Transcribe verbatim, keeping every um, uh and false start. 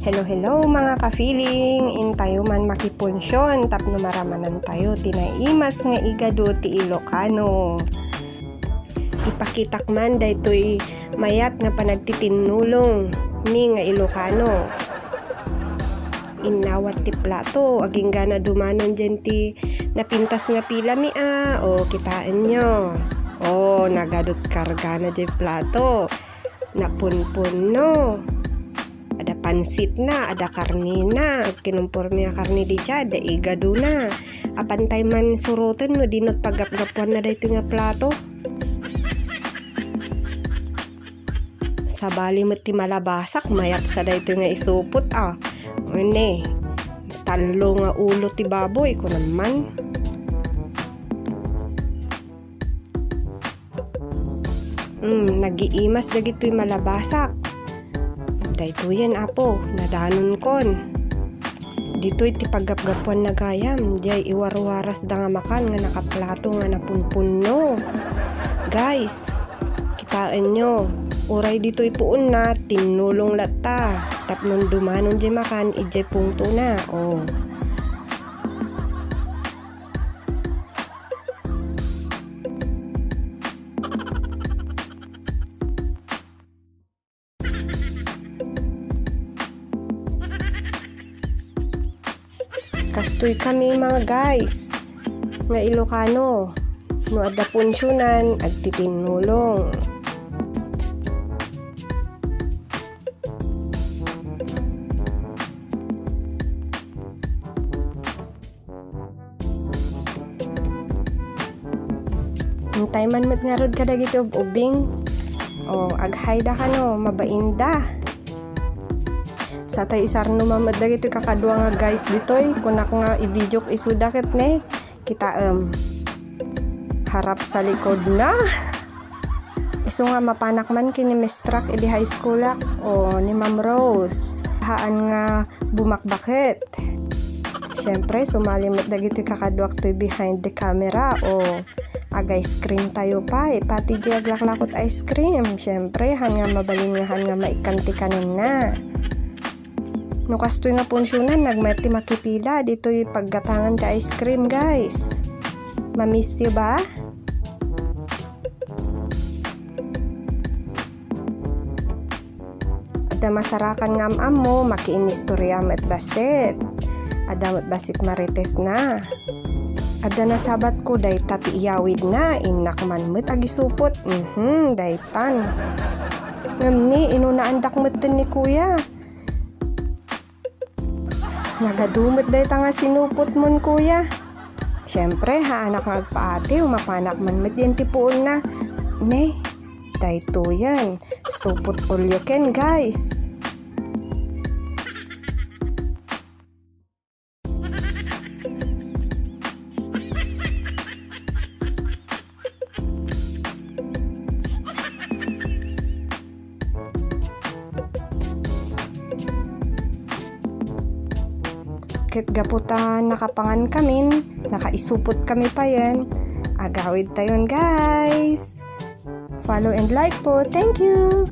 Hello, hello, mga ka-feeling! Intayo man makipunsyon tapno maramanan tayo ti naimas nga igado ti Ilocano. Ipakitak man daytoy mayat nga panagtitinnulong mi nga Ilocano. Innawat ti plato, agingga na dumanon diay ti napintas nga pila mi a. O, kitaenyo. O, nagadot kargana diay plato. Napunpunno. Adda pansitna, adda karnina. Kinumpor mi a karne diay, adda igadona. Apantay man suroten no dino ti paggapgapuanna daytoy nga plato. Sabali met ti malabasak, mayat sa daytoy nga isupot a. Wen, tallo nga ulo ti baboy, kunam man. Hmm, nagiimas dagitoy malabasak. Daytoyen, Apo, nadanon kon. Ditoy ti paggapgapuanna gayam, diay iwarwarasda nga makan nga nakaplato nga napunpunno. Guys, kitaenyo, uray ditoy puonna, tinnulong latta. Tapno dumanon diay makan, idiay pungtona. O. Kastoy kami, mga guys, nga Ilocano. No adda punsionan, agtitinnulong. Intay man met ngarud kadagiti ub-ubing. O, ag-hi da kano, mabainda. Satay isarno man met dagiti kakadua nga guys ditoy, kunak nga i-videok isuda ket ne, kitaem. Harap sa likod na. Isu nga mapanak man ken ni Miss Truck idi high schoolak, o ni Ma'am Rose. Haan nga bumakbaket. Siyempre, sumali met dagiti kakaduak toy behind the camera, o ag-ice cream tayo pay. Pati di aglaklakot ice cream. Siyempre, haan nga mabalin nga haan nga maikkan ti kanenna. No kastoy nga punsionan, nagmayat ti makipila ditoy paggatangan ti ice cream, guys. Mamiss you ba? Adda masarakan nga am-ammo, makiinnistorya met bassit. Adda met bassit maritesna. Adda nasabatko dayta ti iyawidna, innak man met agisupot. Mhm, daytan. Ngem ni, inunaandak metten ni Kuya. Nagadu met dayta nga sinupotmon, Kuya. Siyempre, haanak nga agpaatiw, mapanak man met diay ti puonna. Ne, daytoyen. Supot all you can, guys. Ket gapu ta nakapangan kamin, nakaisupot kami payen, agawid tayon, guys. Follow and like po. Thank you!